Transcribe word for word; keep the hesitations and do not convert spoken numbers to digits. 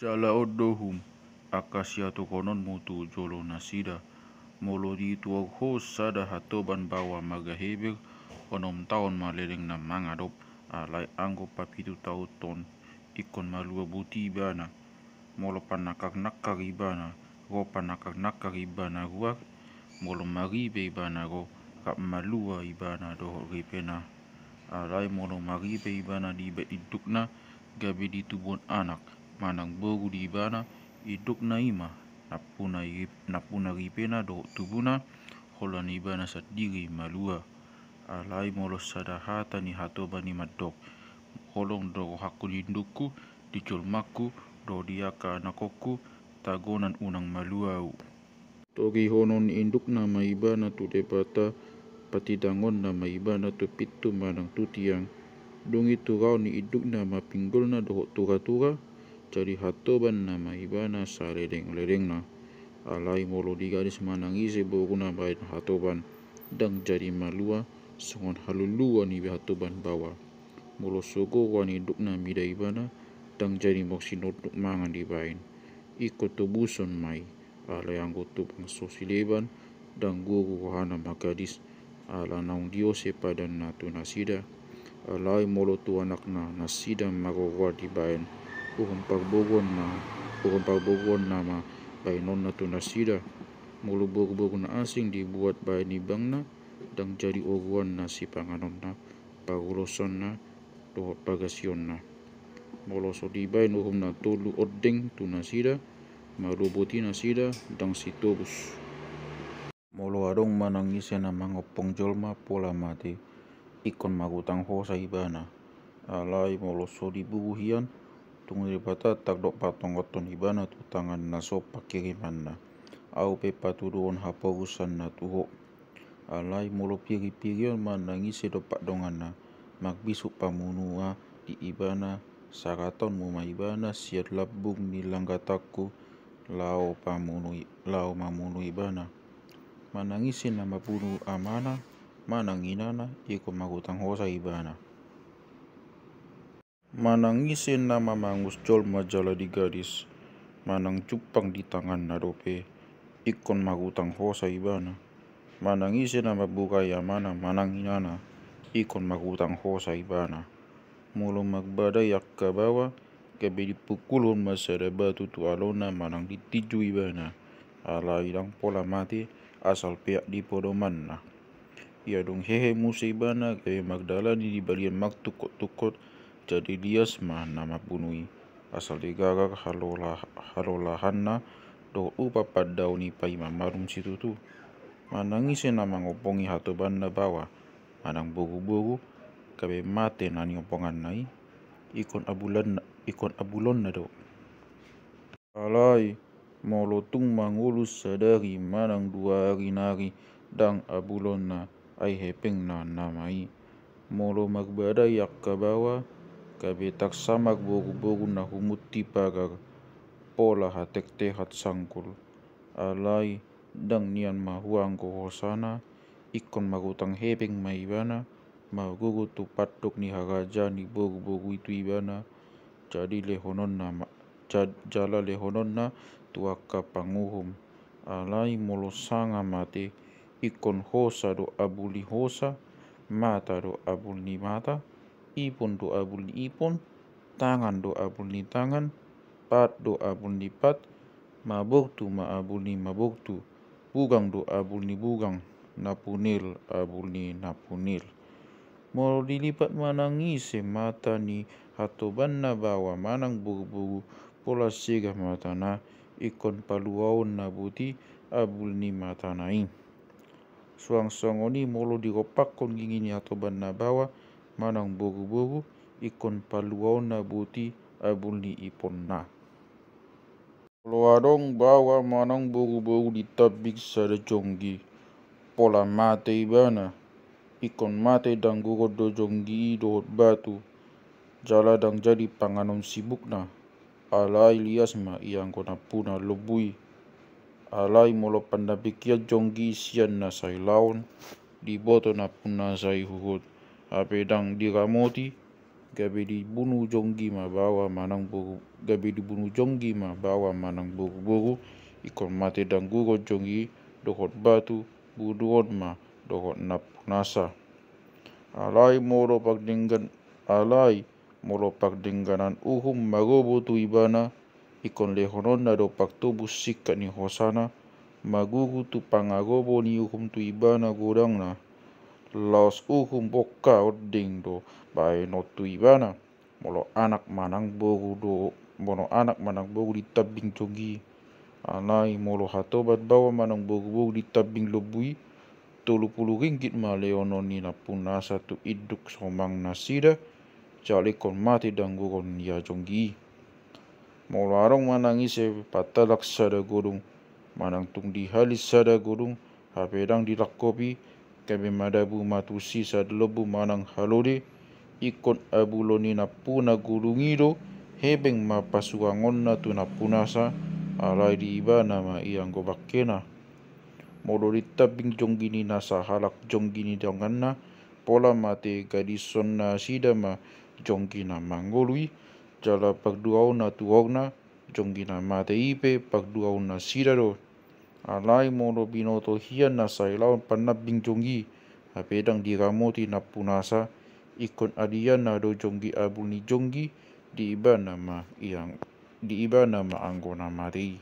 Jala on do uhum, angka siatuhononmu tu jolo nasida. Molo dituhor ho sada hatoban baoa marga Heber, onom taon ma lelengna mangadop, alai anggo papitu taon on ingkon malua boti ibana. Molo panangkar-nangkar ibana, ro panangkar-nangkar ibana ruar, molo maripe ibana ro, rap malua ibana dohot ripena. Alai molo maripe ibana dibahen indukna, gabe ditubuhon anak manang boru di ibana, indukna i ma nampuna i-, nampuna ripena dohot tubuna, holan ibana sandiri malua. Alai molo sada hata ni hatoban i mandok, holong do rohangku di indukku, di jolmangku, dohot di angka anakhonku, tagonan unang malua ahu. Togihonon ni indukna ma ibana tu Debata, patindangonna ma ibana tu pintu manang tu tiang. Dung i turaon ni indukna ma pinggolna dohot tura-tura, jadi hatobanna ma ibana saleleng-lelengna. Alai molo di gadis manang ise boruna bahen hatoban, ndang jadi malua songon haluluan ni hatoban baoa. Molo so gogo ni indukna mida ibana, ndang jadi molo sinonduk mangan dibahen. Ingkon tobuson ma i. Alai anggo tumang so sileban, ndang gogo rohana ma gadis, ala naung diose padanna tu nasida. Alai molo tu anakna nasida maroroan dibahen, uhum parboruonna, uhum parboruonna ma bahenonna tu nasida. Molo boru-boru na asing dibuat bahen ibangna, ndang jadi oroan na sipanganonna, parulosonna, dohot pagasionna. Molo so dibahen uhum na tolu ondeng tu nasida, malua boti nasida, ndang sitobus. Molo adong manang ise na mangompong jolma pola mate, ingkon marutang hosa ibana. Alai molo so diburu hian, tung Debata tardok patongothon ibana tu tangan na so pangkirimanna. Ahu pe patuduhon haporusanna tu ho. Alai molo piri-pirion manang ise dompak donganna marbisuk pamunua di ibana, saratonmu ma ibana sian lambung ni langgatanku laho pamunu i-, laho mamunu ibana. Manang ise na mambunu amana manang inana, ingkon marutang hosa ibana. Manang ise na mamangus jolma jala di gadis, manang jumpang di tanganna dope, ingkon marutang hosa ibana. Manang ise na mamburai amana manang inana, ingkon marutang hosa ibana. Molo marbadai angka baoa, gabe dipungkulhon ma sada batu tu alona manang ditinju ibana. Alai ndang pola mate, asal peak di podomanna. Ia dung hehe muse ibana gabe mardalani di balian martungkot-tungkot, jadi lias ma na mambunu i. Asal digarar halola-, halolahanna dohot upa pandaon i paima malum situtu. Manang ise na mangompongi hatobanna baoa manang boru-boru, gabe mate na niomponganna i, ingkon abulanna, ingkon abulonna do. Alai molo tung mangolu sadari manang dua ari nari, ndang abulonna, ai hepengna nama i. Molo marbadai angka baoa, gabe tarsamar boru-boru na humunti pagar, pola hatektehan sanggul. Alai ndang nian mahuanggo hosana, ingkon marutang hepeng ma ibana, margogo tu pandok ni harajaon ni boru-boru i tu ibana, jadi lehononna ma-, ja-, jala lehononna tu angka panguhum. Alai molo sanga mate, ingkon hosa do abul ni hosa, mata do abul ni mata, ipon do abul ni ipon, tangan do abul ni tangan, pat do abul ni pat, mabortu ma abul ni mabortu, bugang do abul ni bugang, na punil abul ni na punil. Molo dilipat manang ise mata ni hatobanna baoa manang boru-boru, pola sega matana, ingkon paluaonna boti abul ni matana i. Suang songon i molo dirompakkon gingi ni hatobanna baoa manang boru-boru, ingkon paluaonna boti abul ni iponna. Molo adong baoa manang boru-boru ditambik sada jonggi, pola mate ibana, ingkon mate dangguron do jonggi i dohot batu, jala ndang jadi panganon sibukna, alai lias ma i anggo nampuna lombu i. Alai molo pandambikian jonggi i sian na sai laon, diboto nampuna sai huhut, hape ndang diramoti, gabe dibunu jonggi ma baoa manang boru, gabe dibunu jonggi ma baoa manang boruboru, ingkon mate dangguron jonggi dohot batu buduon ma dohot nampunasa. Alai molo pardenggan, alai molo pardengganan uhum magobo tu ibana, ingkon lehononna do partobus singkat ni hosana, maguru tu pangagobo ni uhum tu ibana godangna. Laos uhum bongka ondeng do baenon tu ibana. Molo anak manang boru do, molo anak manang boru ditambing jonggi. Alai molo hatoban baoa manang boruboru ditambing lombu i, tolu pulu ringgit ma lehonon ni nampunasa tu induk somang nasida, jala ingkon mate dangguron ia jonggi i. Molo adong manang ise patalak sada godung, manang tung dihalis sada godung, hape ndang dilangkopi, gabe madabu ma tusi sada lombu manang halode, ingkon abulon ni nampuna godung i do hepeng ma pasuangonna tu nampunasa, alai di ibana ma ianggo bangkena. Molo ditambing jonggi ni na sahalak jonggi ni donganna, pola mate gadison nasida ma jonggi na mangolu i, jala parduaonna tu horna, jonggi na mate i pe parduaon nasida do. Alai molo binoto hian na sai laon panambing jonggi, hape ndang diramoti nampunasa, ingkon adianna do jonggi abul ni jonggi, di ibana ma iang, di ibana ma anggo na mate i.